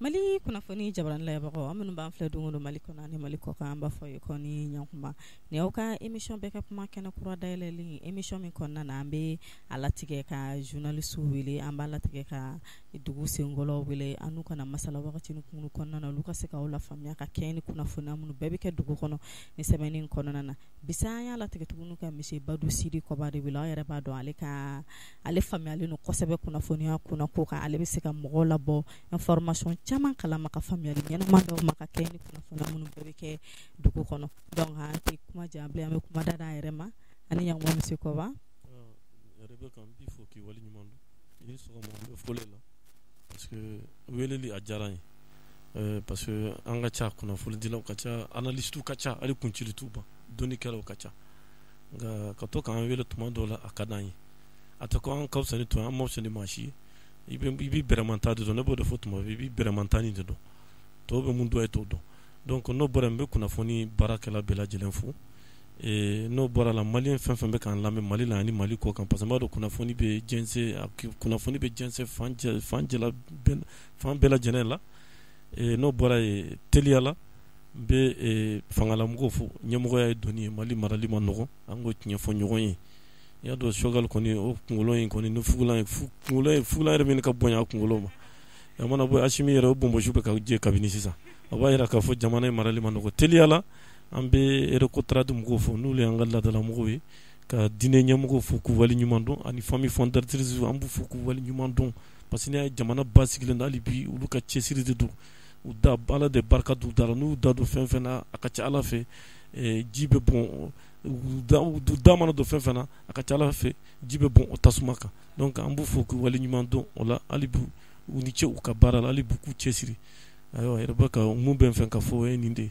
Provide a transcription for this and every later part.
Mali kunnafoni jabarani lajɛbagaw, aw minnu b'an filɛ don o don Mali kɔnɔ ani Mali kɔ kan, an b'a fɔ ye ko ni ɲankuma. Nin y'aw ka émission bɛɛ ka kuma kɛnɛ kura dayɛlɛlen, émission min kɔnɔna na an bɛ a latigɛ ka journaliste wele, an b'a latigɛ ka dugu senkɔrɔlaw wele, an n'u kana masala wagati kunkurun kɔnɔna na, olu ka se k'aw lafaamuya ka kɛɲɛ ni kunnafoniya minnu bɛɛ bɛ kɛ dugu kɔnɔ ni semaine kɔnɔna na. Bi sa an y'a latigɛ tuguni ka monsieur Badu Sidi Kɔba de wele. Aw yɛrɛ b'a dɔn ale ka ale faamuyalen don kosɛbɛ kunnafoniya kunna ko kan, ale bɛ se ka mɔgɔw labɔ information caman kalama ka faamuyali ɲɛnama d'aw ma ka kɛɲɛ ni kunnafoniya minnu bɛɛ bɛ kɛ dugu kɔnɔ. Donc an tɛ kuma janya bilen, an bɛ kuma da a yɛrɛ ma. Ani ɲankuma monsieur Kɔba. Rebecca, n b'i fo k'i waleɲuman dɔn. I ni sɔgɔma. N bɛ foli la parce que weleli a diyara n ye, parce que an ka ca, kunnafonidilaw ka ca, analystes ka ca, hali kuncili t'u ban, dɔnnikɛlaw ka ca, nka ka to k'an wele tuma dɔw la, a ka d'an ye. A tɛ ko an ka fisa ni tɔ ye, an ma fisa ni maa si ye. I b'i bɛrɛmanta de dɔn. Ne b'o de fɔ tuma bɛɛ, i b'i bɛrɛmanta de dɔn, tɔw bɛ mun dɔn, e t'o dɔn. Donc n'o bɔra, n bɛ kunnafoni baarakɛla bɛɛ lajɛlen fo. N'o bɔra la, malien fɛn fɛn bɛ k'an lamɛn Mali la ani Mali kɔ kan, parce que n b'a dɔn kunnafoni bɛ jɛnsɛn, kunnafoni bɛ jɛnsɛn fan fan jɛla fan bɛɛ lajɛlen la. N'o bɔra yen, teliya la, n bɛ fangalamɔgɔw fo. Ɲɛmɔgɔya ye doni ye, Mali marali ma nɔgɔn, an k'o tiɲɛ fɔ ɲɔgɔn ye. I y'a dɔn, Choguel kɔni, o kunkolo in kɔni ni fugulan ye, kunkolo ye, fugulan yɛrɛ bɛ ka bonya a kunkolo ma. A mana bɔ Assimi yɛrɛ, o bonbonsi bɛ ka jɛ kabini sisan, a b'a jira k'a fɔ jamana in marali ma nɔgɔn. Teliya la, an bɛ Recotrade mɔgɔw fo, n'olu y'an ka laadalamɔgɔw ye, ka diinɛ ɲɛmɔgɔw fo k'u waleɲuman dɔn, ani famille fondatrice, an b'u fo k'u waleɲuman dɔn, parce que n'i y'a ye jamana basigilen don hali bi, olu ka cɛsiri de don. U da, Ala de barika d'u da la. N'u da don fɛn fɛn na, a ka ca Ala fɛ ji bɛ bɔn. U da mana don fɛn fɛn na, a ka ca Ala fɛ ji bɛ bɔn o tasuma kan. Donc an b'u fo k'u waleɲuman dɔn o la. Hali bi, u ni ce u ka baara la, hali bi k'u cɛsiri. Ayiwa, Rebecca, mun bɛ n fɛ ka fɔ, o ye nin de ye.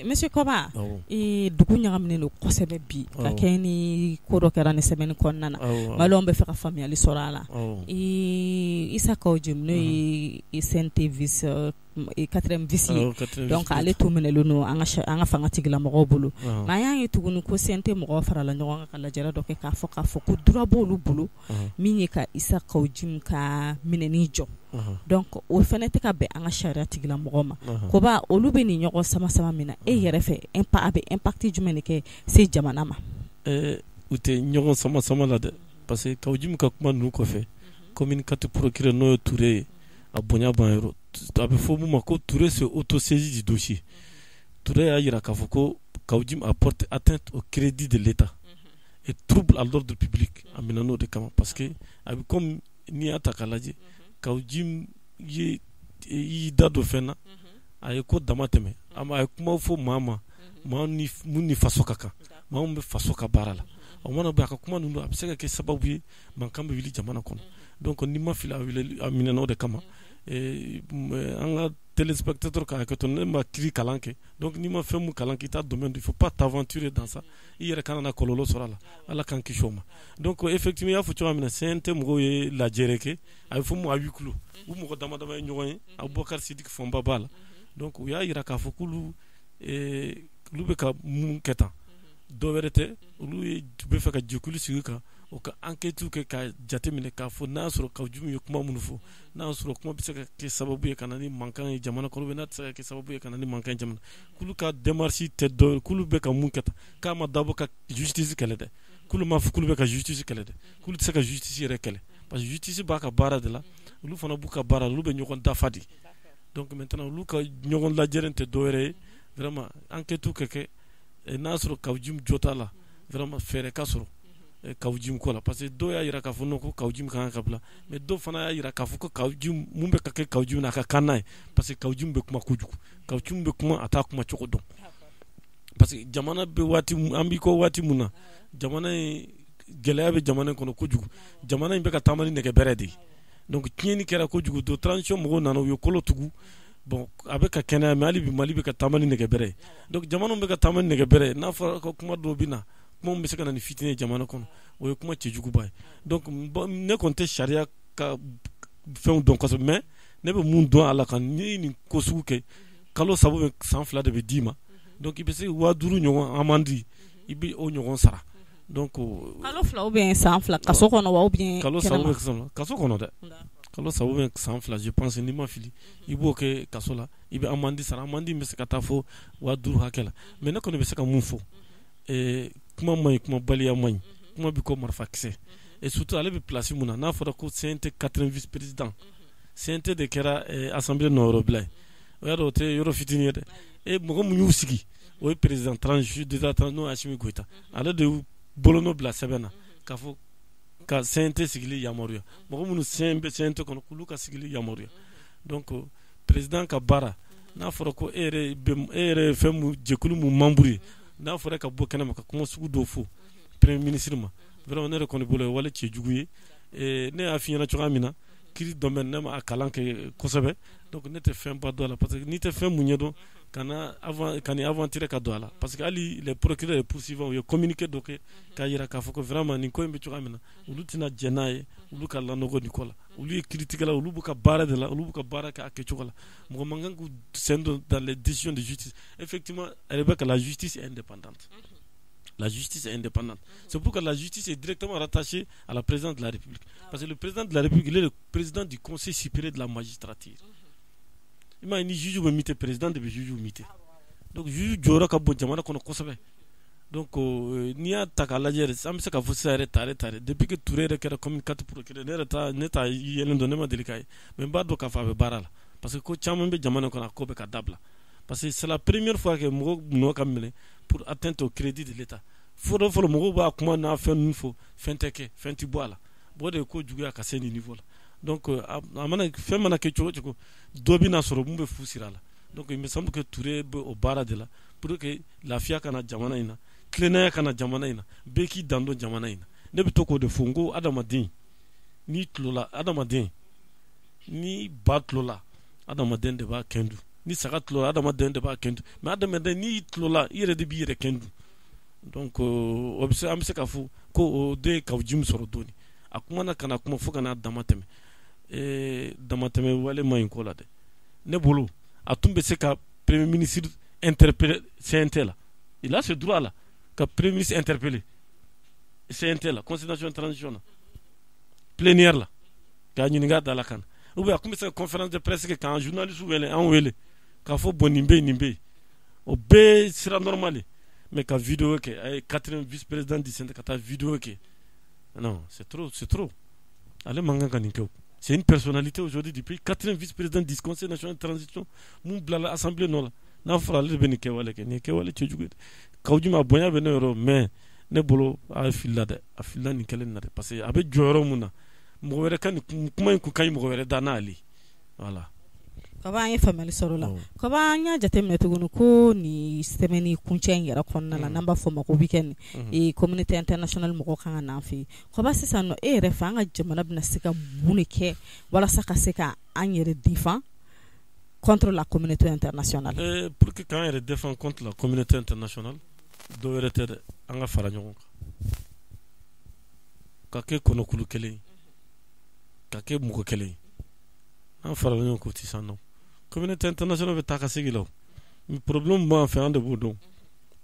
Monsieur Kɔba, dugu ɲagaminen don kosɛbɛ bi ka kɛ ni ko dɔ kɛra ni semaine kɔnɔna na. Maliyɛnw bɛ fɛ ka faamuyali sɔrɔ a la. Issa Kaou Djim, n'o ye CNT vice quatrième vice ye, donc ale tun minɛlen don an ka fanga tigilamɔgɔw bolo. Mais an y'a ye tuguni ko CNT mɔgɔw farala ɲɔgɔn kan ka lajɛrɛ dɔ kɛ k'a fɔ ko droit b'olu bolo min ye ka Issa Kaou Djim ka minɛni jɔ. Donc o fana tɛ ka bɛn an ka sariya tigilamɔgɔw ma. Koba, olu bɛ nin ɲɔgɔn sama sama min na, e yɛrɛ fɛ, a bɛ impact jumɛn de kɛ se jamana ma? U tɛ ɲɔgɔn sama sama la dɛ, parce que Kaou Djim ka kuma ninnu kɔfɛ, commune 4 procureur, n'o ye Touré ye, a bonya b'an yɔrɔ, a bɛ fɔ mun ma ko Touré s'est auto-saisi du dossier. Touré y'a jira k'a fɔ ko Kaou Djim a porté atteinte au crédit de l'État et trouble à l'ordre public. A minɛ n'o de kama, parce que a bɛ comme n'i y'a ta k'a lajɛ, Kaou Djim ye y'i da don fɛn na, a ye ko dama tɛmɛ, a ye kuma fɔ maa ma, maa ni mun ni faso ka kan, maa mun bɛ faso ka baara la. O mana bɔ a ka kuma ninnu, a bɛ se ka kɛ sababu ye mankan bɛ wuli jamana kɔnɔ. Donc n'i ma fili, a wele, a minɛna o de kama. An ka téléspectateur ka hakɛ to, ne ma kiiri kalan kɛ. Donc n'i ma fɛn mun kalan kɛ, i t'a domaine, il faut pas t'aventurer dans ça, i yɛrɛ kana na kɔlɔlɔ sɔrɔ a la. Ala k'an kisi o ma. Donc effectivement, i y'a fɔ cogoya min na, CNT mɔgɔw ye lajɛrɛ kɛ, a bɛ fɔ mun à huis clos, u mɔgɔ dama dama ye ɲɔgɔn ye, Abubakar Sidiki Fɔnba b'a la. Donc u y'a jira k'a fɔ k'olu olu bɛ ka mun kɛ tan, dɔ wɛrɛ tɛ, olu ye bɛ fɛ ka jɛkulu sigi kan o ka enquête kɛ ka jateminɛ k'a fɔ n'a y'a sɔrɔ Kaou Djim ye kuma minnu fɔ, n'a y'a sɔrɔ kuma bɛ se ka kɛ sababu ye ka na ni mankan ye jamana kɔnɔ, n'a tɛ se ka kɛ sababu ye ka na ni mankan ye jamana. K'olu ka démarche tɛ dɔ, k'olu bɛ ka mun kɛ tan, k'a ma dabɔ ka justice kɛlɛ dɛ. K'olu m'a fɔ k'olu bɛ ka justice kɛlɛ dɛ, k'olu tɛ se ka justice yɛrɛ kɛlɛ, parce que justice b'a ka baara de la, olu fana b'u ka baara la, olu bɛ ɲɔgɔn dafa de. Donc maintenant, olu ka ɲɔgɔn lajɛrɛ tɛ dɔwɛrɛ ye, vraiment enquête ka kɛ, n'a sɔrɔ Kaou Djim jo t'a la, vraiment fɛɛrɛ ka sɔrɔ Kaou Djim ko la, parce que dɔw y'a jira k'a fɔ non, ko Kaou Djim kan ka bila, mais dɔw fana y'a jira k'a fɔ ko Kaou Djim, mun bɛ ka kɛ Kaou Djim na, a ka kan n'a ye, parce que Kaou Djim bɛ kuma kojugu. Kaou Djim bɛ kuma, a t'a kuma cogo dɔn, parce que jamana bɛ waati, an b'i ko waati mun na, jamana in gɛlɛya bɛ jamana in kɔnɔ kojugu, jamana in bɛ ka taama ni nɛgɛbɛrɛ de ye. Donc tiɲɛni kɛra kojugu, do transition mɔgɔw nana, u ye kolo tugu. Bon, a bɛ ka kɛnɛya, mais hali bi Mali bɛ ka taama ni nɛgɛbɛrɛ ye. Donc jamana bɛ ka taama ni nɛgɛbɛrɛ ye, n'a fɔra ko kuma dɔw bɛ na, kuma min bɛ se ka na ni fitinɛ ye jamana kɔnɔ, o ye kuma cɛjuguba ye. Donc ne kɔni tɛ sariya ka fɛnw dɔn kosɛbɛ, mais ne bɛ mun dɔn a la, kan ni nin ko sugu kɛ, kalo 3 bɛ san 2 de bɛ d'i ma. Donc i bɛ se 5000 ɲɔgɔn amende, i bɛ o ɲɔgɔn sara. Donc Kalo 2 ou bien san 2 kaso kɔnɔ wa, ou bien Kalo 3 bɛ kaso kɔnɔ dɛ. Kalo 3 ou bien san 2, je pense, n'i ma fili, i b'o kɛ kaso la, i bɛ amende sara. Amende bɛ se ka taa fo 5000 hakɛ la. Mais ne kɔni bɛ se ka mun fɔ? Kuma man ɲi, kumabaliya man ɲi, kuma bɛ ko marifakisɛ. Et surtout ale bɛ place mun na, n'a fɔra ko CNT quatrième vice président, CNT de kɛra assemblée nɔyɔrɔbila ye. O y'a dɔn o tɛ yɔrɔ fitinin ye dɛ. E mɔgɔ mun y'u sigi, o ye président transi de la, n'o ye Assimi Goïta. Ale de y'u bolonɔ bila sɛbɛn na k'a fɔ ka CNT sigili yamaruya, mɔgɔ minnu sen bɛ CNT kɔnɔ, k'olu ka sigili yamaruya. Donc président ka baara, n'a fɔra ko e yɛrɛ bɛ, e yɛrɛ ye fɛn mun, jɛkulu mun membre ye, n'a fɔra ka bɔ kɛnɛ ma ka kuma sugu dɔw fɔ premier ministre ma, vraiment ne yɛrɛ kɔni bolo, o ye wale cɛjugu ye. Ne y'a f'i ɲɛna cogoya min na, kiiri domaine, ne ma a kalan kɛ kosɛbɛ, donc ne tɛ fɛn ba dɔn a la, parce que n'i tɛ fɛn mun ɲɛdɔn, kana avant ka ni aventurer ka don a la. Parce que hali les procureurs et poursuivants, u ye communiqué dɔ kɛ k'a jira k'a fɔ ko vraiment nin ko in bɛ cogoya min na, olu tɛna jɛn n'a ye, olu ka lanɔgɔ nin ko la. Olu ye kiiritigɛla, olu b'u ka baara de la, olu b'u ka baara kɛ a kɛcogo la. Mɔgɔ man kan k'u sen don dans les décisions de justice. Effectivement, Rebecca, la justice est indépendante. La justice est indépendante. C'est pourquoi la justice est directement rattachée à la présidence de la République. Parce que le président de la République, il est le président du Conseil supérieur de la magistrature. I m'a ye, ni juge bɛ muter, président de bɛ juge muter. Donc juge jɔyɔrɔ ka bon jamana kɔnɔ kosɛbɛ. Donc n'i y'a ta k'a lajɛ yɛrɛ, an bɛ se k'a fɔ sisan yɛrɛ tare tare, depuis que Touré yɛrɛ kɛra commune 4 procureur, ne yɛrɛ ta, ne t'a yelen dɔn, ne ma deli k'a ye, mais n b'a dɔn k'a fɔ a bɛ baara la, parce que ko caman bɛ jamana kɔnɔ, a ko bɛ ka dabila, parce que c'est la première fois que mɔgɔ nɔ ka minɛ pour atteinte au crédit de l'État. Fɔlɔ fɔlɔ, mɔgɔw b'a kuma n'a fɛn ninnu fɔ, fɛn tɛ kɛ, fɛn tɛ bɔ a la. Bon, o de ye ko juguya ka se nin niveau la. Donc a mana fɛn mana kɛ cogo o cogo, dɔ bɛ na sɔrɔ mun bɛ fu siri a la. Donc il me semble que Touré bɛ o baara de la pour que lafiya ka na jamana in na, tilennenya ka na jamana in na, bɛɛ k'i dan dɔn jamana in na. Ne bɛ to k'o de fɔ, n ko adamaden n'i tulola, adamaden ni ba tulola, adamaden de b'a kɛn dun. Ni saga tulola, adamaden de b'a kɛn dun. Mais adamaden n'i tulola, i yɛrɛ de b'i yɛrɛ kɛn dun. Donc o bɛ se, an bɛ se k'a fɔ ko o de ye Kaou Djim sɔrɔ dɔɔni. A kumana ka na kuma fo ka n'a dama tɛmɛ. Damatɛmɛ wale ma ɲi ko la dɛ. Ne bolo, a tun bɛ se ka premier ministre interpeller CNT la. Il a ce droit là ka premier ministre interpeller CNT la, Conseil national de transition na, plénière la, k'a ɲininka da la ka na. Ou bien a tun bɛ se ka conférence de presse kɛ k'an journaliste wele, an wele k'a fɔ bon, nin bɛ yen, nin bɛ yen. O bɛɛ sira normal ye. Mais ka vidéo kɛ, a ye quatrième vice président du CNT ka taa vidéo kɛ, non, c'est trop, c'est trop. Ale man kan ka nin kɛ o. C'est une personnalité aujourd'hui du pays, quatrième vice-président du Conseil national de transition, mun bilala assemblée nɔ la. N'a fɔra ale de bɛ nin kɛwale kɛ, nin ye kɛwale cɛjugu ye dɛ. Kaou Djim, a bonya bɛ ne yɔrɔ, mais ne bolo a filila dɛ, a filila nin kɛlen na dɛ, parce que a bɛ jɔyɔrɔ mun na, mɔgɔ wɛrɛ ka nin kuma in kun ka ɲi mɔgɔ wɛrɛ da n'ale. Voilà. Kaba, an ye faamuyali sɔrɔ o la. Kaba, an y'a jateminɛ tuguni ko nin semaine kuncɛ in yɛrɛ kɔnɔna la, n'an b'a fɔ o ma ko week-end, communauté internationale mɔgɔw kan ka na an fɛ yen. Kaba, sisan nɔ, e yɛrɛ fɛ, an ka jamana bɛna se ka mun de kɛ walasa ka se ka an yɛrɛ défend contre la communauté internationale? Pour que k'an yɛrɛ défend contre la communauté internationale, dɔ wɛrɛ tɛ dɛ, an ka fara ɲɔgɔn kan ka kɛ kɔnɔkulu kelen ye, ka kɛ mɔgɔ kelen ye. An farala ɲɔgɔn kan, o tɛ s'an nɔ. Communauté internationale bɛ taa ka segin la o. Problème b'an fɛ, an de b'o dɔn.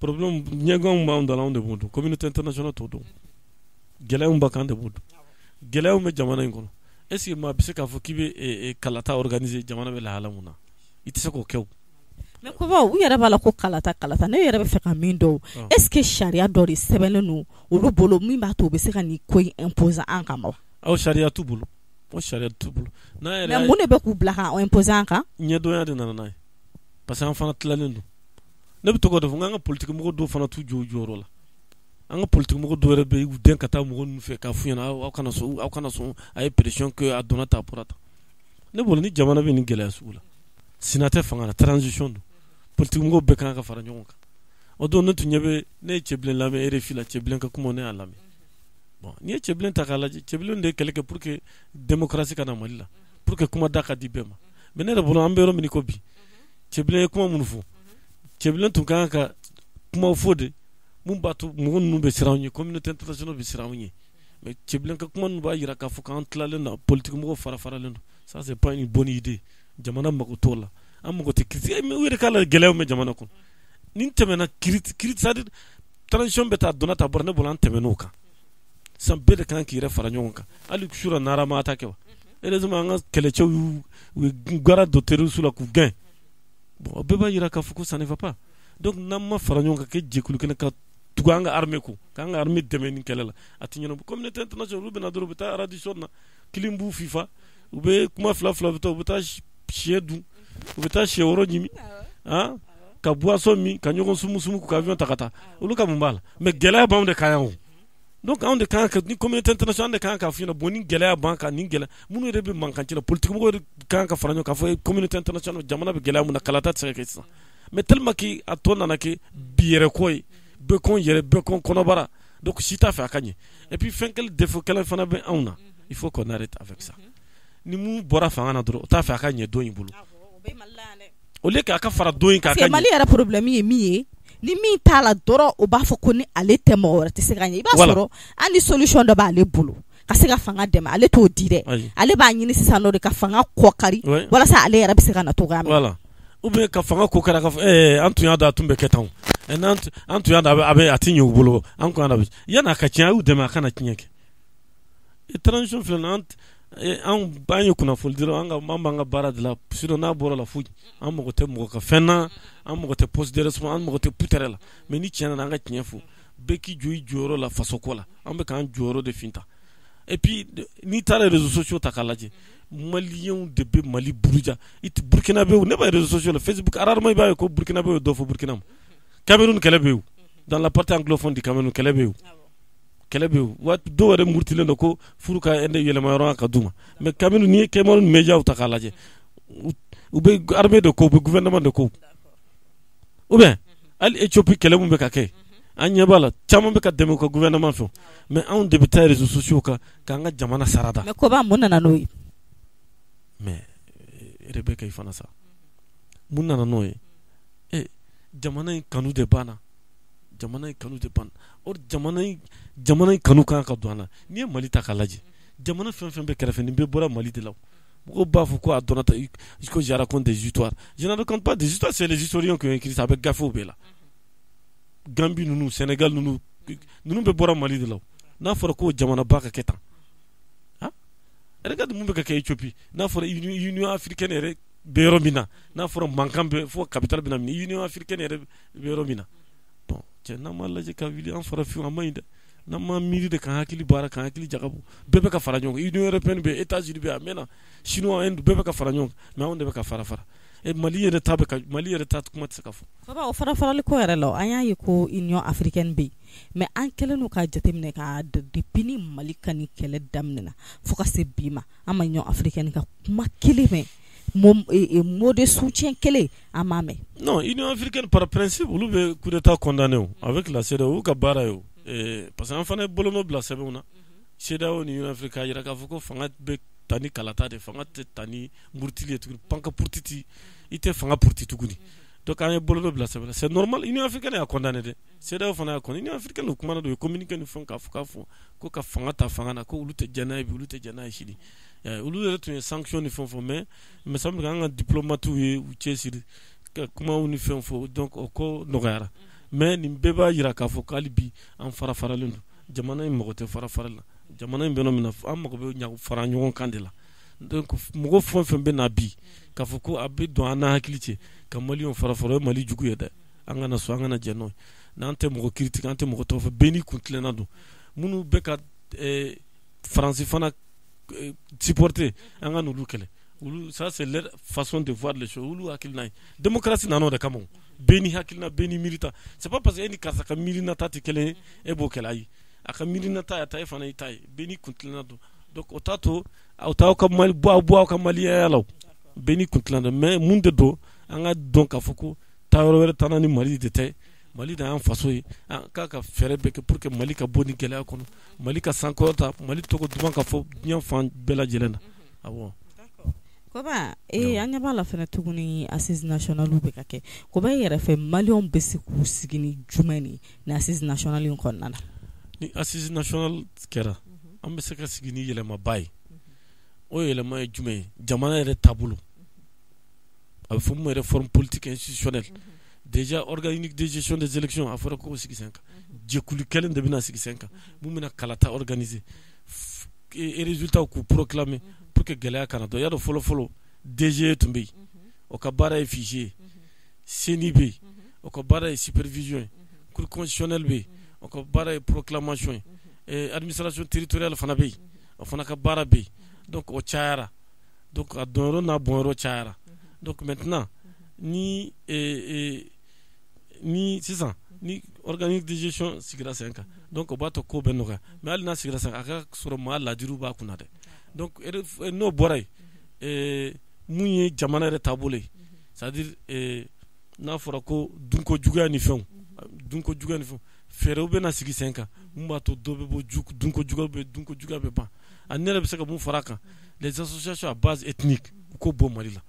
Problème ɲɛganw b'an da la, anw de b'o dɔn. Communauté internationale t'o dɔn. Gɛlɛyaw b'a kan, an de b'o dɔn. Gɛlɛyaw bɛ jamana in kɔnɔ. Est ce que maa bɛ se k'a fɔ k'i bɛ kalata organiser jamana bɛ lahala mun na? I tɛ se k'o kɛ o. Mais Koba, u yɛrɛ b'a la ko kalata kalata. Ne yɛrɛ bɛ fɛ ka min dɔn, est ce que sariya dɔ de sɛbɛnnen don olu bolo min b'a to u bɛ se ka nin ko in imposer an kan wa? Aw, sariya t'u bolo. O sariya t'u bolo. N'a yɛrɛ Mais mun de bɛ k'u bila ka imposer an kan? Ɲɛdɔnya de nana n'a ye. Parce que an fana tilalen don. Ne bɛ to k'o de fɔ, n k'an ka politique mɔgɔ dɔw fana t'u jɔ u jɔyɔrɔ la. An ka politique mɔgɔ dɔw yɛrɛ bɛ yen, u den ka taa mɔgɔ ninnu fɛ k'a f'u ɲɛna aw kana sɔn, aw kana sɔn, a ye pression kɛ, a donna tan, a bɔra tan. Ne bolo, ni jamana bɛ nin gɛlɛya sugu la, sina tɛ fanga la, transition don. Politique mɔgɔw bɛɛ kan ka fara ɲɔgɔn kan. O don ne tun ɲɛ bɛ, ne ye Cɛbilen lamɛn RFI la, Cɛbilen ka kuma, ne y'a lamɛn. Bon, n'i ye Cɛbilen ta k'a lajɛ, Cɛbilen de ye kɛlɛ kɛ pour que démocratie ka na Mali la, pour que kuma da ka di bɛɛ ma. Mais ne yɛrɛ bolo, an bɛ yɔrɔ min ko bi, Cɛbilen ye kuma minnu fɔ, Cɛbilen tun kan ka kumaw fɔ de mun b'a to mɔgɔ ninnu bɛ siran anw ɲɛ, communauté internationale bɛ siran anw ɲɛ. Mais Cɛbilen ka kuma ninnu b'a jira k'a fɔ k'an tilalen don, politique mɔgɔw fara faralen don. Ça, c'est pas une bonne idée. Jamana mago t'o la. An mago tɛ critique, mais u yɛrɛ k'a la gɛlɛyaw bɛ jamana kɔnɔ. Nin tɛmɛna critique, c'est à dire transition bɛ taa, donna ta bɔra, ne bolo an tɛmɛn'o kan. Sisan bɛɛ de kan k'i yɛrɛ fara ɲɔgɔn kan. Hali sura nara ma ta kɛ wa? Heureusement an ka kɛlɛcɛw y'u u ye gara don terroriste la k'u gɛn. Bon, bɛɛ b'a jira k'a fɔ ko ça ne va pas. Donc n'an ma fara ɲɔgɔn kan kɛ jɛkulu kelen ka tugu an ka armée kɔ, k'an ka armée dɛmɛ nin kɛlɛ la, a tɛ ɲɛnabɔ. Communauté internationale, olu bɛna dɔrɔn, u bɛ taa Radisson na, kelen b'u FIFA, u bɛ kuma fila fila, u bɛ taa, u bɛ taa sɛ dun, u bɛ taa sɛ wɛrɛ ɲimi, han, ka boisson min, ka ɲɔgɔn sumu sumu, ka avion ta ka taa. Olu ka mun b'a la? Mais gɛlɛya b'anw de kan yan o. Donc anw de kan ka ni communauté internationale de kan k'a f'i ɲɛna, bon, ni gɛlɛya b'an kan, ni gɛlɛya minnu yɛrɛ bɛ mankan ci la, politique mɔgɔw yɛrɛ kan ka fara ɲɔgɔn kan k'a fɔ communauté internationale, jamana bɛ gɛlɛya mun na, kalata tɛ se ka kɛ sisan. Mais tellement que a tɔ nana kɛ bi yɛrɛ ko ye, bɛɛ kɔn yɛrɛ, bɛɛ kɔn kɔnɔbara, donc si t'a fɛ a ka ɲɛ. Et puis fɛn kelen, défaut kelen fana bɛ anw na, il faut qu'on arrête avec ça. Ni mun bɔra fanga na dɔrɔn, o t'a fɛ a ka ɲɛ don in bolo, au lieu k'a ka fara don in kan. Parce que Mali yɛrɛ problème ye min ye, ni min t'a la dɔrɔn, o b'a fɔ ko ni ale tɛ, mɔgɔ wɛrɛ tɛ se ka ɲɛ. I b'a sɔrɔ hali ni solution dɔ b'ale bolo ka se ka fanga dɛmɛ, ale t'o di dɛ. Ale b'a ɲini sisan nɔ de ka fanga kɔkari walasa ale yɛrɛ bɛ se ka na cogoya min. Voilà, ou bien ka fanga ko kɛra ka fɔ an tun y'a dɔn a tun bɛ kɛ tan, an tun y'a dɔn a bɛ a tɛ ɲɛ u bolo, an kun y'a dɔn yanni a ka tiɲɛ, a y'u dɛmɛ a kana tiɲɛ kɛ. Transition filɛ nin, an ye kunnafoni dɔrɔn, an ka an b'an ka baara de la. Sinon n'a bɔra la, foyi, an mago tɛ mɔgɔ ka fɛn na, an mago tɛ poste de responsabilité, an mago tɛ putɛrɛ la. Mais ni tiɲɛ nana, an ka tiɲɛ fɔ, bɛɛ k'i jɔ i jɔyɔrɔ la fasoko la. An bɛ k'an jɔyɔrɔ de fin ta. Et puis n'i taara réseaux sociaux ta k'a lajɛ, maliyɛnw de bɛ Mali buruja. I tɛ Burukina bɛ, ne b'a réseaux sociaux la, Facebook, rarement i b'a ye ko Burukina bɛ dɔ fɔ Burukina ma. Cameroun kɛlɛ bɛ yen, dans la partie anglophone du Cameroun, kɛlɛ bɛ yen, kɛlɛ bɛ yen. Waati dɔw yɛrɛ murutilen don ko furu ka yɛlɛma yɔrɔ ka d'u ma. Mais Cameroun, n'i ye Cameroun médiaw ta k'a lajɛ, u bɛ armée de ko, u bɛ gouvernement de ko. Ou bien hali Éthiopie, kɛlɛ mun bɛ ka kɛ, an ɲɛ b'a la, caman bɛ ka dɛmɛ u ka gouvernement fɛ. Mais anw de bɛ taa réseaux sociaux kan k'an ka jamana sarada. Mais Koba, mun nana n'o ye? Mais Rebecca, i fana sa, mun nana n'o ye? Jamana in kanu de banna, jamana in kanu de banna. Or jamana in kanu kan ka don an na. N'i ye Mali ta k'a lajɛ, jamana fɛn fɛn bɛ kɛrɛfɛ, nin bɛɛ bɔra Mali de la. Mɔgɔw b'a fɔ ko a dɔnna ta, ko je raconte des histoires. Je ne raconte pas des histoires, c'est les historiens qui ont écrit ça. A bɛ gafew bɛɛ la. Gambie ninnu, Sénégal ninnu, ninnu bɛɛ bɔra Mali de la. N'a fɔra ko jamanaba ka kɛ tan, ah, regarde mun bɛ ka kɛ Éthiopie. N'a fɔra Union africaine yɛrɛ bɛ yɔrɔ min na, n'a fɔra mankan bɛ fo capitale bɛ na minɛ, Union africaine yɛrɛ bɛ yɔrɔ min na. Bon cɛ, n'an m'a lajɛ ka wuli, an farafinw, a ma ɲi dɛ. N'an ma miiri de k'an hakili baara, k'an hakili jagabɔ, bɛɛ bɛ ka fara ɲɔgɔn kan. Union européenne bɛ, États-Unis bɛ, a mɛnna, Chinois, Inde, bɛɛ bɛ ka fara ɲɔgɔn kan. Mais anw de bɛ ka fara fara. E Mali yɛrɛ ta bɛ ka, Mali yɛrɛ ta kuma tɛ se ka fɔ. Baba, o fara farali ko yɛrɛ la, an y'a ye ko Union africaine bɛ yen, mais an kɛlen don k'a jateminɛ ka depuis ni Mali ka nin kɛlɛ daminɛna fo ka se bi ma, an ma Union africaine ka kuma kelen mɛn, mot de soutien kelen an m'a mɛn. Non, Union africaine, par principe, olu bɛ coup d'état condamné o avec la CEDEAO, olu ka baara ye o. Parce que an fana ye bolonɔ bila sɛbɛnw na, CEDEAO ni Union africaine, k'a jira k'a fɔ ko fanga bɛ ta ni kalata de, fanga tɛ ta ni murutili ye tuguni, panka purtiti, i tɛ fanga puruti tuguni. Donc an ye bolonɔ bila sɛbɛn na, c'est normal. Union africaine y'a condamné dɛ, CEDEAO fana y'a condamné. Union africaine kumana don, u ye communiqué ni fɛn k'a fɔ ko ka fanga ta fanga na, ko olu tɛ jɛn n'a ye bi, olu tɛ jɛn n'a ye sini. Olu yɛrɛ tun ye sanction ni fɛn fɔ, mais il me semble que an ka diplomate ye u cɛsiri ka kumaw ni fɛn fɔ, donc o ko nɔgɔyara. Mais nin bɛɛ b'a jira k'a fɔ k'hali bi an fara faralen don. Jamana in mago tɛ fara farali la. Jamana in bɛ yɔrɔ min na, an mago bɛ fara ɲɔgɔn kan de la. Donc mɔgɔ fɛn o fɛn bɛ na bi k'a fɔ ko a bɛ don an n'a hakili cɛ ka maliyɛnw fara fara, o ye Mali jugu ye dɛ. An kana sɔn, an kana jɛn n'o ye. N'an tɛ mɔgɔ critique, an tɛ mɔgɔ tɔgɔ fɔ, bɛɛ n'i kun tilenna don. Minnu bɛ ka Faransi fana supporter, an ka n'olu kɛlɛ. Olu, ça c'est leur façon de voir les choses, olu hakilina ye. Démocratie nana o de kama, bɛɛ n'i hakilina, bɛɛ n'i miirita. C'est pas parce que e ni karisa ka miirinata tɛ kelen ye, e b'o kɛlɛ. Ayi, a ka miirinata y'a ta, e fana y'i ta ye, bɛɛ n'i kun tilenna don. Donc o t'a to aw t'aw ka Mali bɔ, aw bɔ aw ka maliyɛnya la o. Bɛɛ n'i kun tilenna don. Mais mun de don, an ka dɔn k'a fɔ ko taayɔrɔ wɛrɛ t'an na ni Mali de tɛ. Mali de y'an faso ye. An k'a ka fɛɛrɛ bɛɛ kɛ pour que Mali ka bɔ nin gɛlɛya kɔnɔ, Mali ka sankɔrɔta, Mali tɔgɔ duman ka fɔ diɲɛ fan bɛɛ lajɛlen na. Awɔ. Koba, an ɲɛ b'a la fɛnɛ tuguni, assise nationale bɛ ka kɛ. Koba, e yɛrɛ fɛ, maliyɛnw bɛ se k'u sigi ni jumɛn de ni assise nationale in kɔnɔna na? Ni assise nationale kɛra, an bɛ se ka sigi ni yɛlɛmaba ye. O yɛlɛma ye jumɛn ye? Jamana yɛrɛ taabolo, a bɛ fɔ min ma réforme politique institutionnelle. Déjà, organe unique de gestion des élections, a fɔra k'o sigi sen kan. Jɛkulu kelen de bɛna sigi sen kan mun bɛna kalata organiser et résultat k'u proclamer pour que gɛlɛya kana dɔn. Y'a dɔn, fɔlɔ fɔlɔ, DGE tun bɛ yen, o ka baara ye fichier ye. CENI bɛ yen, o ka baara ye supervision ye. Cour constitutionnelle bɛ yen, o ka baara ye proclamation ye. Administration territoriale fana bɛ yen, o fana ka baara bɛ yen. Donc o cayara, donc a dɔnyɔrɔ n'a bɔnyɔrɔ cayara. Donc maintenant, ni sisan ni organisme de gestion sigira sen kan, donc o b'a to ko bɛ nɔgɔya. Mais hali n'a sigira sen kan, a ka sɔrɔ maa ladiriw b'a kunna dɛ. Donc n'o bɔra yen, mun ye jamana yɛrɛ taabolo ye, c'est à dire n'a fɔra ko dunko juguya ni fɛnw, dunko juguya ni fɛnw, fɛɛrɛw bɛna sigi sen kan mun b'a to dɔ bɛ bɔ dunko juguya bɛ, dunko juguya bɛ ban. Ani ne yɛrɛ bɛ se ka mun fara a kan, les associations à base ethnique, u k'o bɔ Mali la.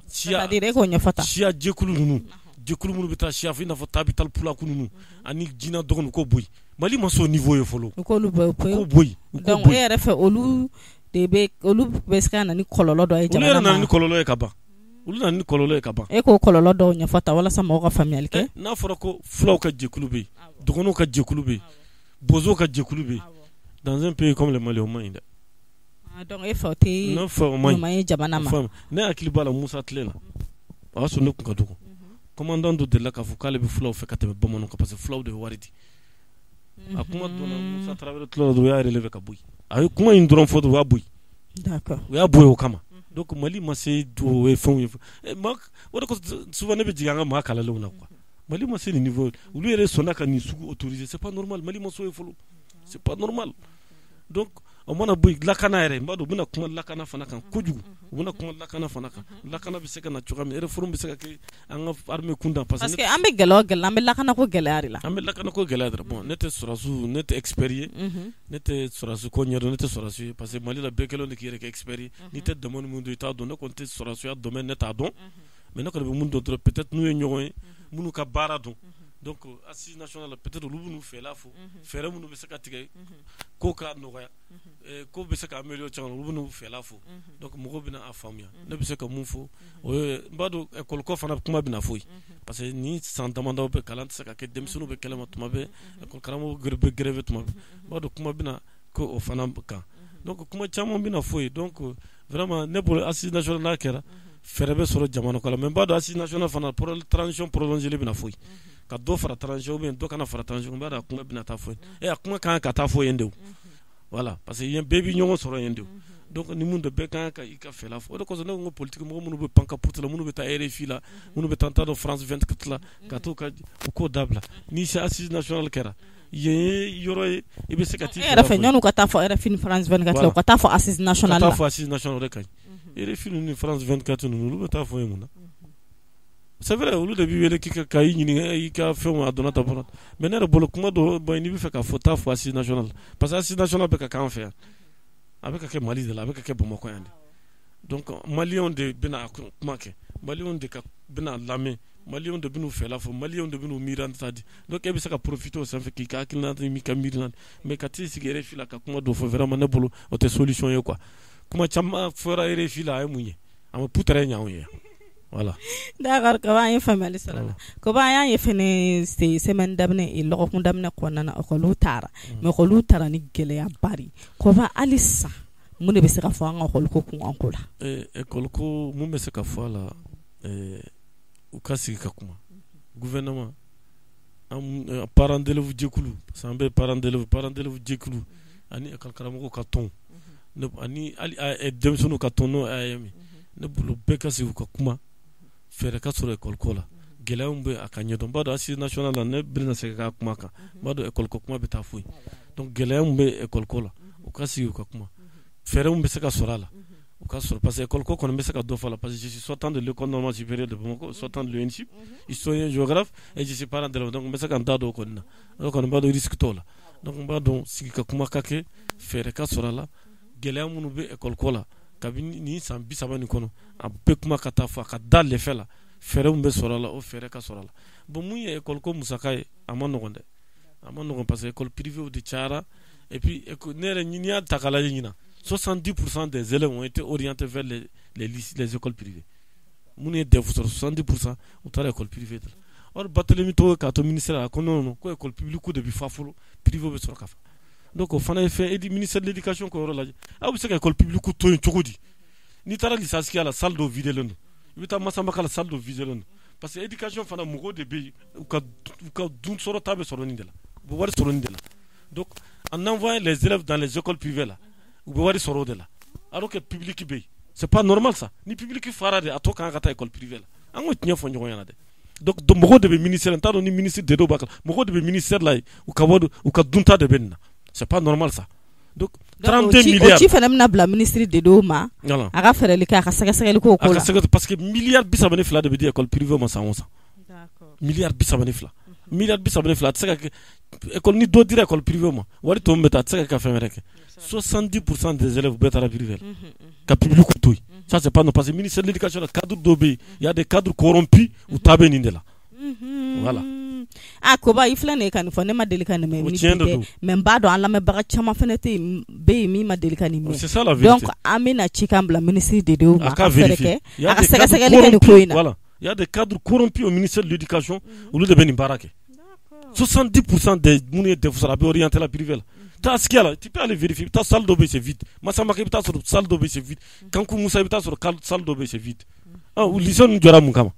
Siya, c'est-à-dire, e k'o ɲɛfɔ tan. Siya jɛkulu ninnu, jɛkulu minnu bɛ taa siya fɔ, i n'a fɔ Tabital Pulaku ninnu ani Jinɛ dɔgɔnin, k'o bɔ yen. Mali ma s'o niveau ye fɔlɔ. U k'olu bɔ. U k'o bɔ yen, u k'o Donc bɔ e yen. yɛrɛ fɛ, olu de bɛ, olu bɛ se ka na ni kɔlɔlɔ dɔ ye Olu yɛrɛ jamana nana ma. ni kɔlɔlɔ ye ka ban, olu nana ni kɔlɔlɔ ye ka ban. E k'o kɔlɔlɔ dɔw ɲɛfɔ tan walasa mɔgɔw ka faamuyali kɛ. N'a fɔra ko fulaw ka jɛkulu bɛ yen, dɔgɔnɔw ka jɛkulu bɛ yen, bozow ka jɛkulu bɛ yen, dans un pays comme le Mali, o man ɲi dɛ. Ah, donc e fɛ o tɛ Ne fɛ o man ɲi. ɲuman ye jamana ma. Faamu, ne hakili b'a la, Musa tile la, o y'a sɔrɔ ne kun ka dɔgɔ, commandant dɔ delila k'a fɔ k'ale bɛ fulaw fɛ ka tɛmɛ bamananw kan, parce que fulaw de bɛ wari di. A kuma donna Musa Tarawele tulo la dɔrɔn, u y'a relever ka bɔ yen. A ye kuma in dɔrɔn fɔ dɔrɔn, u y'a bɔ yen. U y'a bɔ yen o kama. Donc Mali ma se o ye fɛnw ye. O de kosɔn souvent ne bɛ jigin an ka maa kalalenw na quoi. Mali ma se nin niveau ye, olu yɛrɛ sɔnna ka nin sugu autoriser, c'est pas normal. Mali ma s'o ye fɔlɔ, c'est pas normal. Donc o mana bɔ yen, lakana yɛrɛ, n b'a dɔn u bɛna kuma lakana fana kan kojugu. U bɛna kuma lakana fana kan, lakana bɛ se ka na cogoya min, réforme bɛ se ka kɛ an ka armée kunda, parce que an bɛ gɛlɛya o gɛlɛya, an bɛ lakanako gɛlɛya de la. An bɛ lakanako gɛlɛya de la. Bon, ne tɛ sɔrɔsiw, ne tɛ expert ye, ne tɛ sɔrɔsi ko ɲɛdɔn, ne tɛ sɔrɔsi ye, parce que Mali la bɛɛ kɛlen don k'i yɛrɛ kɛ expert ye. N'i tɛ domaine min dɔn, i t'a dɔn. Ne kɔni tɛ sɔrɔsiya domaine, ne t'a dɔn, mais ne kɔni bɛ mun dɔn dɔrɔn, peut-être n'u ye ɲɔgɔn ye minnu ka baara dɔn, donc assise nationale, peut-être olu b'u fɛla fɔ, fɛɛrɛ minnu bɛ se ka tigɛ ko k'a nɔgɔya, ko bɛ se ka améliorer cogo min, olu b'u fɛla fɔ. Donc mɔgɔw bɛna a faamuya. Ne bɛ se ka mun fɔ, o ye, n b'a dɔn école ko fana kuma bɛna fɔ yen, parce que ni san damadɔ bɛ, kalan tɛ se ka kɛ, denmisɛnninw bɛ kɛlɛ ma tuma bɛɛ, école karamɔgɔw bɛ grève tuma bɛɛ. N b'a dɔn kuma bɛna ko o fana kan. Donc kuma caman bɛna fɔ yen. Donc vraiment, ne bolo, assise nationale n'a kɛra, fɛɛrɛ bɛ sɔrɔ jamana ko la. Mais n b'a dɔn assise nationale fana, transition prolongée bɛna fɔ yen, ka dɔ fara transition ou bien dɔ kana fara transition. N b'a dɔn a kuma bɛna taa fɔ yen. A kuma kan ka taa fɔ yen de o, voilà, parce que yen bɛɛ bɛ ɲɔgɔn sɔrɔ yen de. Donc ni mun don, bɛɛ kan ka i ka fɛla fɔ. O de kosɔn ne ko n ko politique mɔgɔ minnu bɛ pan ka putu la, minnu bɛ taa RFI la, minnu bɛ taa n t'a dɔn France 24 la, ka t'u ka u k'o dabila. Ni assise nationale kɛra, yen ye yɔrɔ ye i bɛ se ka t'i E yɛrɛ fɛ, yan'u ka taa fɔ RFI ni France 24 la, u ka taa fɔ assise nationale la. Ka taa fɔ assise nationale, o de ka ɲi. RFI ninnu ni France 24 ninnu, olu bɛ taa fɔ yen mun na? C'est vrai, olu de b'i wele k'i ka i ɲininka i ka fɛnw, a donna tan bɔra. Mais ne yɛrɛ bolo, kuma dɔ bon, n'i bɛ fɛ k'a fɔ, taa fɔ assise nationale, parce que assise nationale bɛ ka k'an fɛ yan, a bɛ ka kɛ Mali de la, a bɛ ka kɛ Bamakɔ yan de. Donc maliyɛnw de bɛna kuma kɛ, maliyɛnw de ka bɛna lamɛn, maliyɛnw de bɛn'u fɛla fɔ, maliyɛnw de bɛn'u miirina di. Donc e bɛ se ka profiter o sanfɛ k'i ka hakilina n'i ka miirina. Mais ka t'i sigi RFI la ka kuma dɔ fɔ, vraiment ne bolo o tɛ solution ye quoi. Kuma caman fɔra RFI la, a ye mun ye? A ma putere ɲɛ anw ye. Voilà. D'accord, Kaba, an ye faamuyali sɔrɔ la. Kaba, an y'a ye fɛnɛ semaine daminɛ, lɔgɔkun daminɛ kɔnɔna na, école taara, mais école taara ni gɛlɛyaba de ye. Kaba, hali sisan mun de bɛ se ka fɔ an ka école ko kunkan ko la? École ko, mun bɛ se ka fɔ a la, u ka sigi ka kuma, gouvernement, an parents d'élèves jɛkulu, parce que an bɛ parents d'élèves, parents d'élèves jɛkulu ani école karamɔgɔw ka tɔn ani hali denmisɛnninw ka tɔn, n'o ye AEEM ye, ne bolo bɛɛ ka sigi u ka kuma, fɛɛrɛ ka sɔrɔ école ko la. Gɛlɛya min bɛ a ka ɲɛdɔn, n b'a dɔn assise nationale la, ne bɛna segin ka kuma kan, n b'a dɔn école ko kuma bɛ taa fɔ yen. Donc gɛlɛya min bɛ école ko la, u ka sigi u ka kuma, fɛɛrɛ min bɛ se ka sɔrɔ a la, u ka sɔrɔ, parce que école ko kɔni bɛ se ka dɔ fɔ a la, parce que je suis sortant de l'école normale supérieure de Bamako, sortant de l'ENSUP, historien géographe, et je suis parent d'élève. Donc n bɛ se ka n da don o kɔni na. O kɔni, n b'a dɔn risque t'o la. Donc n b'a dɔn sigi ka kuma ka kɛ, fɛɛrɛ ka sɔrɔ a la. Gɛlɛya minnu bɛ école ko la kabini nin san 30 nin kɔnɔ, a bɛɛ kuma ka taa fɔ, a ka da lɛfɛ la, fɛɛrɛ min bɛ sɔrɔ a la, o fɛɛrɛ ka sɔrɔ a la. Bon, mun ye école ko musaka ye, a ma nɔgɔn dɛ, a ma nɔgɔn, parce que école privée de cayara. Et puis ne yɛrɛ, n'i y'a ta k'a lajɛ ɲinan, 70% des élèves ont été orientés vers les écoles privées. Minnu ye DEF sɔrɔ, 70%, u taara école privée de la. Or Barthélémy Togo k'a to ministère la, a ko non non, ko école publique de bɛ fa fɔlɔ, privé bɛ sɔrɔ ka fa. Donc o fana ye fɛn e ministère de l'éducation k'o yɔrɔ lajɛ. Aw bɛ se ka école publique to yen cogo di? N'i taara lycée Askia la, salle dɔ videlen don. I bɛ taa Masamaka la, salle dɔ videlen don. Parce que éducation fana, mɔgɔw de bɛ yen, u ka dun sɔrɔta bɛ sɔrɔ nin de la, u bɛ wari sɔrɔ nin de la. Donc en envoyant les élèves dans les écoles privées là, u bɛ wari sɔrɔ o de la, alors que public bɛ yen. C'est pas normal ça. Ni public fara de, a tɔ kan ka taa école privée la. An k'o tiɲɛ fɔ ɲɔgɔn ɲɛna dɛ. Donc mɔgɔw de bɛ ministère, n t'a dɔn ni ministre de dɔw b'a kan, mɔgɔw de bɛ ministère la yen, u ka wari, u ka dunta de bɛ nin na. C'est pas normal ça. Donc 32 milliards. O ci fana bɛna bila ministre de dɔw ma. A ka fɛɛrɛli kɛ, a ka sɛgɛsɛgɛli k'o ko la. A ka sɛgɛ, parce que miliyari 32 de bɛ di école privée ma san o san. Miliyari 32. Miliyari 32, a tɛ se ka kɛ école. Ni dɔ dira école privée ma, wari tɔ min bɛ taa, a tɛ se ka kɛ fɛn wɛrɛ kɛ. 70% des élèves bɛɛ taara privé la, ka public to yen. Ça, c'est pas normal, parce que ministère de l'éducation la, cadre dɔw bɛ yen, il y a des cadres corrompus, u ta bɛ nin de la. Voilà. A Koba, i filɛ nin ye ka nin fɔ, ne ma deli ka nin mɛn. O tiɲɛ de don. Mais n b'a dɔn, an lamɛnbaga caman fana tɛ yen, bɛ yen min ma deli ka nin mɛn. C'est ça la vérité. Donc an bɛna cikan bila ministre de dɔw ma. A ka vérifier. A ka sɛgɛsɛgɛli kɛ nin ko in na. Voilà, il y a des cadres corrompus au ministère de l'éducation, olu de bɛ nin baara kɛ. 70% des minnu ye DEF sɔrɔ, a bɛ orienté la privé la. Taa Askia la, tu peux aller vérifier, i bɛ taa salle dɔ bɛ yen, c'est vide. Masamaka, i bɛ taa sɔrɔ salle dɔ bɛ yen, c'est vide. Kanku Musa, i bɛ taa sɔrɔ salle dɔ bɛ yen, c'est vide. Ɔ lycée ninnu jɔra mun kama?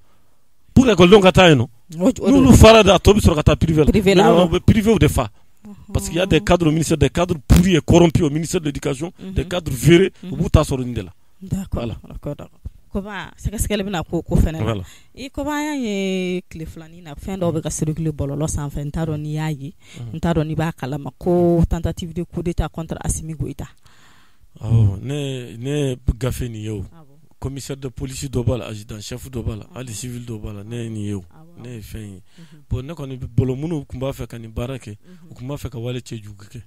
Pour que école ka taa yen nɔ. N'olu fara de, a tɔ bɛ sɔrɔ ka taa privé la. Privé la. U bɛ privé de fa. Parce qu'il y a des cadres au ministère, des cadres pourris et corrompus au ministère de l'éducation, des cadres véreux, u b'u ta sɔrɔ nin de la. D'accord. Voilà. D'accord. Koba, sɛgɛsɛgɛli bɛna ko fɛnɛ na. Voilà. I Koba, an y'a ye tile filanin na, fɛn dɔw bɛ ka circuler bɔlɔlɔ sanfɛ, n t'a dɔn n'i y'a ye, n t'a dɔn n'i b'a kalama, ko tentative de coup d'état contre Assimi Goïta. Awɔ, ne ye gafe nin ye o. Commissaire de police dɔ b'a la, adjudant chef dɔ b'a la, hali civil dɔ b'a la, ne ye nin ye o. Ne ye fɛn ye. Bon, ne kɔni bolo, minnu tun b'a fɛ ka nin baara kɛ, u tun b'a fɛ ka wale cɛjugu kɛ.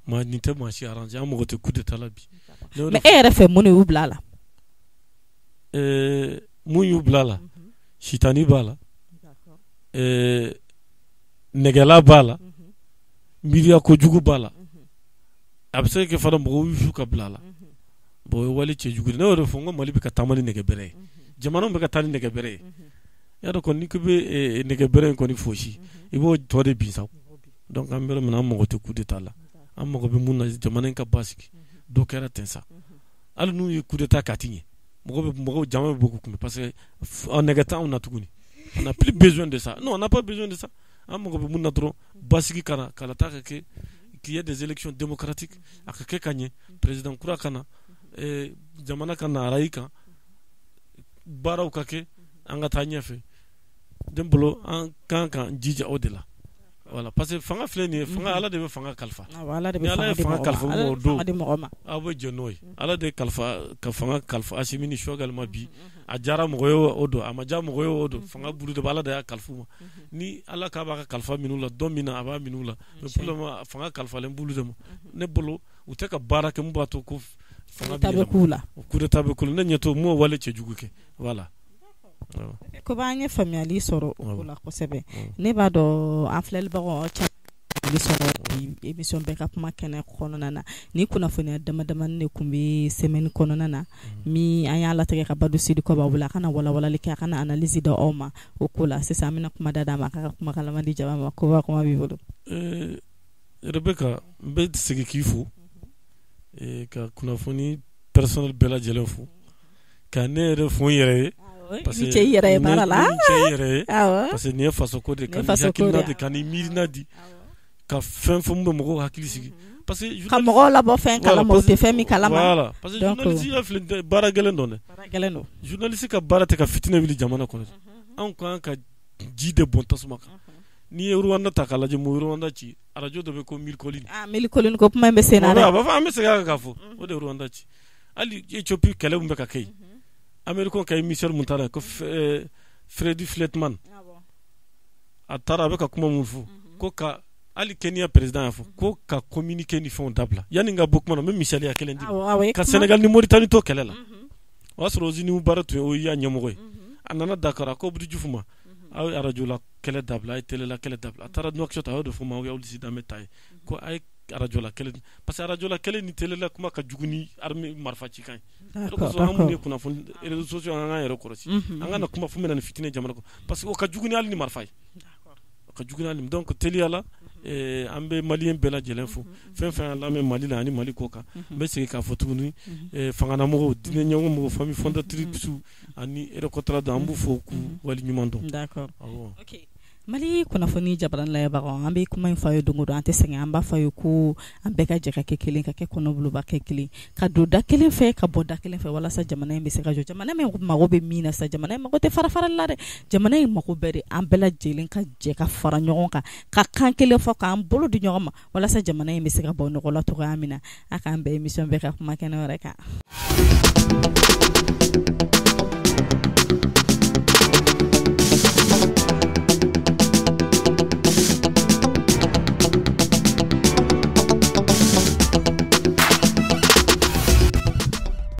Maa nin tɛ maa si arranger, an mago tɛ coup d'état la bi. Mais e yɛrɛ fɛ, mun de y'u bila a la? Mun y'u bila a la? Sitani b'a la, nɛgɛla b'a la, miiriya kojugu b'a la. A bɛ se ka kɛ fana mɔgɔw y'u su ka bila a la. Bon, o ye wale cɛjugu de. Ne y'o de fɔ, n ko Mali bɛ ka taama ni nɛgɛbere ye, jamana bɛ ka taa ni nɛgɛbere ye. I y'a dɔn kɔni, n'i ko i bɛ nɛgɛbere in kɔni fosi, i b'o tɔ de bin sa. Donc an bɛ yɔrɔ min na, an mago tɛ coup d'état la. An mago bɛ mun na, jamana in ka basigi. Dɔ kɛra ten sa, hali n'u ye coup d'état kɛ, a ti ɲɛ. Mɔgɔ bɛ mɔgɔw, jama bɛ bɔ k'u kunbɛn, parce que nɛgɛ t'anw na tuguni. On n'a plus besoin de ça, non, on n'a pas besoin de ça. An mago bɛ mun na dɔrɔn, basigi ka na, kalata ka kɛ, qu'il y ait des élections démocratiques, a ka kɛ ka ɲɛ, président kura ka na, jamana ka na rail kan, baaraw ka kɛ, an ka taa ɲɛfɛ. Den bolo, an kan ka jija o de la. Voilà, parce que fanga filɛ nin ye, fanga, Ala de bɛ fanga kalifa. Ala de Ni bɛ Ala ye fanga fanga kalifa di mɔgɔ ma. mɔgɔ don, Fanga di mɔgɔ ma. Aw bɛ jɛn n'o ye. Ala de kalifa ka fanga kalifa Asimi ni Choguel ma bi. A diyara mɔgɔ ye o don, a ma diya mɔgɔ ye o don, fanga bulu de bɛ, Ala de y'a kalifa u ma. Ni Ala k'a b'a ka kalifa minɛ u la don min na, a b'a minɛ u la. Mais pour le moment, fanga kalifalen b'olu de ma. Ne bolo, u tɛ ka baara kɛ mun b'a to ko fanga ta bɛ bɛ yɛlɛma. k'u la. Coup d'état bɛ k'u la, ne ɲɛ t'o m'o wale cɛjugu kɛ. Voilà. Koba, an ye faamuyali sɔrɔ o ko la kosɛbɛ. Ne b'a dɔn, an filɛlibagaw caman sɔrɔ bi émission bɛɛ ka kuma kɛnɛ kɔnɔna na. Ni kunnafoniya dama damani de tun bɛ semaine kɔnɔna na min an y'a latigɛ ka Badu Sidi Kɔba wele, a kana walawalali kɛ, a kana analyse da aw ma o ko la. Sisan an bɛna kuma da d'a ma, a ka kuma kalama di jama ma. Koba, kuma b'i bolo. Rebecca, n bɛ segin k'i fo, ka kunnafoni personnel bɛɛ lajɛlen fo, ka ne yɛrɛ fo n yɛrɛ ye. Parce que i cɛ i yɛrɛ ye baara la. Ne cɛ i yɛrɛ ye. Parce que nin ye fasoko de, ka Nin ye nin fasoko de hakilina ye. di, ka nin miirina di, ka fɛn fɔ mun bɛ mɔgɔw hakili sigi. Parce que ka mɔgɔw labɔ fɛn kalama, o tɛ fɛn min kalama. Voilà, parce que Donc, journaliste ya filɛ nin ye, baara gɛlɛn don dɛ. Baara gɛlɛn don. Journaliste ka baara tɛ ka fitinɛ wuli jamana kɔnɔ. Anw kan ka ji de bɔn tasuma kan. N'i ye Rwanda ta k'a lajɛ, mun ye Rwanda ci? Arajo dɔ bɛ ko Mille Collines. Ah, Mille Collines ko kuma in bɛ sen na dɛ. A b'a fɔ, an bɛ segin a kan k'a fɔ, o de ye Rwanda ci. Hali Éthiopie kɛlɛ min bɛ ka kɛ yen, Américain ka émissaire mun taara ko Freddy Fletman, a taara, a bɛ ka kuma mun fɔ, ko ka hali Kenya président y'a fɔ ko ka communiqué ni fɛnw dabila. Yanni n ka bɔ kuma na, n bɛ misaliya kelen di. Ka Sénégal ni Mauritanie to kɛlɛ la, o y'a sɔrɔ Hosni Mubarak tun ye OUA ɲɛmɔgɔ ye. A nana Dakar, a ko Abdou Diouf ma, aw ye arajo la kɛlɛ dabila, a ye télé la kɛlɛ dabila. A taara Nouakchott, a y'o de fɔ ma, aw Sidame ta ye ko a ye arajo la kɛlɛ, parce que arajo la kɛlɛ ni télé la kuma ka jugu ni armée marifa cikan ye. O kosɔn, an minnu ye kunnafoni réseaux sociaux, an k'an yɛrɛ kɔlɔsi, an kana kuma fo min na ni fitinɛ jamana kɔnɔ, parce que o ka jugu ni hali ni marifa ye, o ka jugu ni hali. Donc teliya la. An bɛ malien bɛɛ lajɛlen fo, fɛn fɛn y'an lamɛn Mali la ani Mali kɔ kan. N bɛ segin k'a fɔ tuguni, fangalamɔgɔw, diinɛ ɲɛmɔgɔw, famille fondatrice ani Récotrade, an b'u fo k'u waleɲuman dɔn. D'accord. Awɔ. Ok, Mali kunnafoni jabarani lajɛbagaw, an bɛ kuma in fɔ a ye don o don, an tɛ sɛgɛn. An b'a fɔ a ye ko an bɛɛ ka jɛ ka kɛ kelen, ka kɛ kɔnɔboloba kɛ kelen, ka don da kelen fɛ, ka bɔ da kelen fɛ, walasa jamana in bɛ se ka jɔ. Jamana min mago bɛ min na sa, jamana in mago tɛ fara farali la dɛ. Jamana in mago bɛɛ de an bɛɛ lajɛlen ka jɛ ka fara ɲɔgɔn kan, ka kan kelen fɔ, k'an bolo di ɲɔgɔn ma, walasa jamana in bɛ se ka bɔ nɔgɔ la cogoya min na. A k'an bɛn émission bɛɛ ka kuma kɛnɛ wɛrɛ kan.